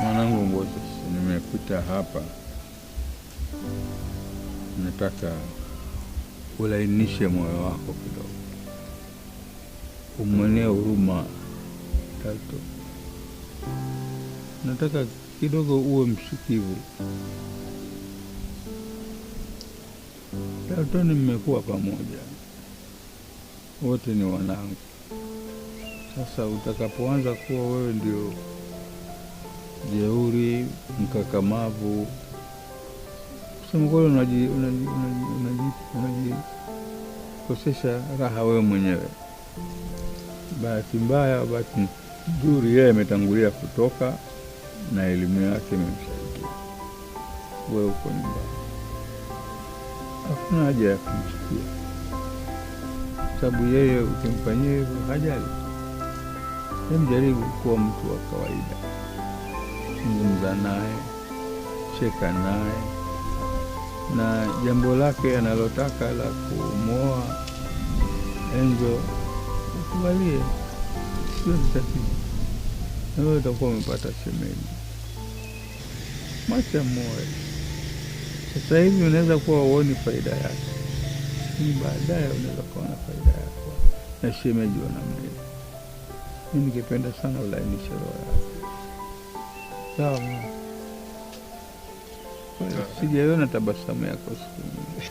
Mwanangu Moses, nimekuta hapa, nataka ulainishe moyo wako kidogo, umwonee huruma Tato. Nataka kidogo uwe msikivu. Dalton, mmekuwa pamoja wote, ni wanangu. Sasa utakapoanza kuwa wewe ndio jeuri, mkakamavu, kusema kweli unajikosesha raha wewe mwenyewe. Bahati mbaya, bahati nzuri, yeye ametangulia kutoka na elimu yake imemsaidia. Wewe uko nyumbani, hakuna haja ya kumchukia, sababu yeye ukimfanyia hivyo hajali. Jaribu kuwa mtu wa kawaida, zungumza naye, cheka naye, na jambo lake analotaka la kumwoa Enzo ukubalie, sio tatizo, na wewe utakuwa umepata shemeji. Mwacha moyo. Sasa hivi unaweza kuwa huoni faida yake, lakini baadaye unaweza kuona faida yako na shemeji wa namna hiyo. Mimi ningependa sana ulainishe roho yako. Sawa mama? Sijaiona tabasamu yako siku nyingi.